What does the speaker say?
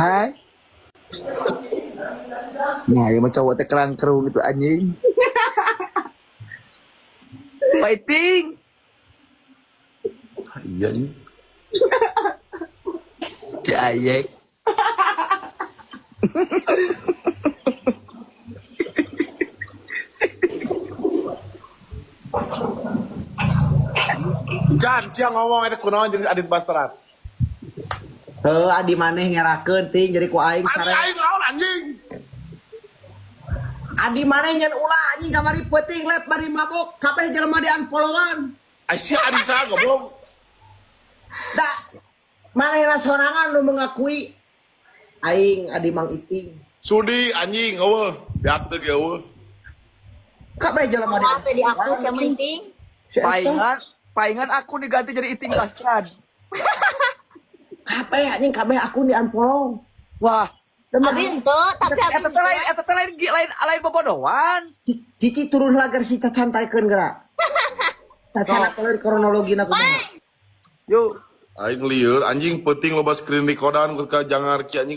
Hai. Nah, ya mah cowok teh kerang-kerung gitu anjing. Fighting. Ah, iya nih. Cayek. Jan, sia ngomong eta kunaon jeung Adit Bastrat. Heuh, adi maneh ngerakeun ting jadi ku aing Adi sare. Aing naon anjing? Adi maneh nyen ulah anjing kamari peuting lep bari mabok kabeh jelema di unfollowan. Ai sia adi saha goblok? Da manehna sorangan nu mengakui aing adi Mang Iting. Sudi anjing eueuh, beak teu ge eueuh. Kabeh jelema di Apa di aku sama Iting? Si eta. Paingan, paingan aku diganti jadi Iting Bastrad. Kabeh anjing kabeh aku di unfollow. Wah, Dan Abi ente, tapi abi eta teh lain eta teh lain lain lain bobodohan. Cici turun lagar si Cacan taikeun geura. Cacan apalah kronologina kumaha. Yuk. Aing lieur anjing peuting loba screen recordan ka jangar ki anjing.